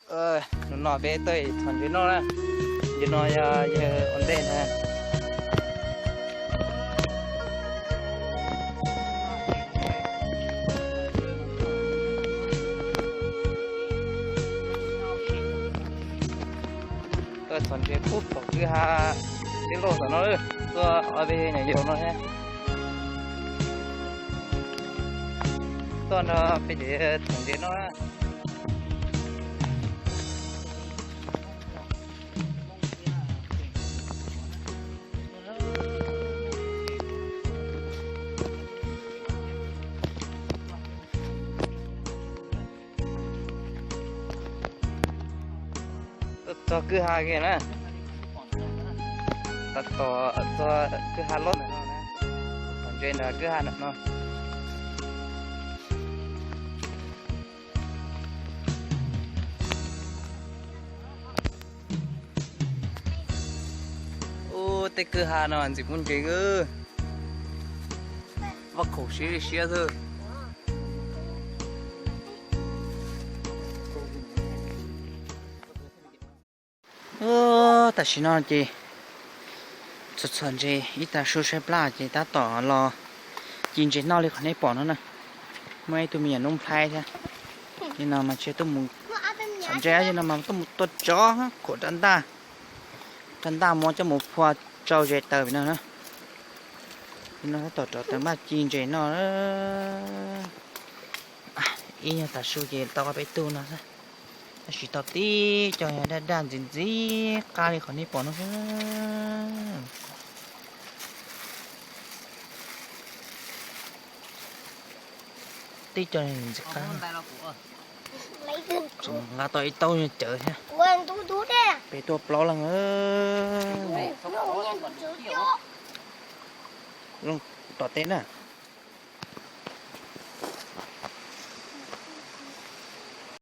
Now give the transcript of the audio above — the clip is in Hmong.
Hnub no peb tuaj txhom ntses noj na. Ntses no yog yawg ua ntej na. Tuaj txhom ntses pub tom kwj ha tij laug tom no, tuaj ob peb nyuam yaus no thiab. Tuaj nrog peb txhom ntses noj. Tuaj txog kwj ha kiag na. Tab tom txog kwj ha loj ntawm no na. Txhom ntses nram kwj ha ntawm no. Ub, tej kwj ha no ntxim pub ntses, vaj khaum siab li siab xwb. Tam sim no ces txhom txhom ntses ib tag su saib plab ces tab tom los ci ntses noj li qhov nej pom no na. Muaj ib tug me nyuam noob nplhaib thiab. Nim no mas tsis tuaj mus txhom ntses, nim no mas tuaj mus tua tsov, khuam rab ntaj, rab ntaj muab coj mus phua tsau zes taws pem no na. Nim no tab tom rov taws npaj ci ntses noj. Ib nyuag tas su ces tau ob peb tug no xwb, tab sis tau tib co daj daj ntxim ntxim qab li qhov nej pom no xwb. Tib co ntxim qab, nqa tau ib taub nyuag cawv thiab. Peb tuaj plaub leeg. Tom teb na.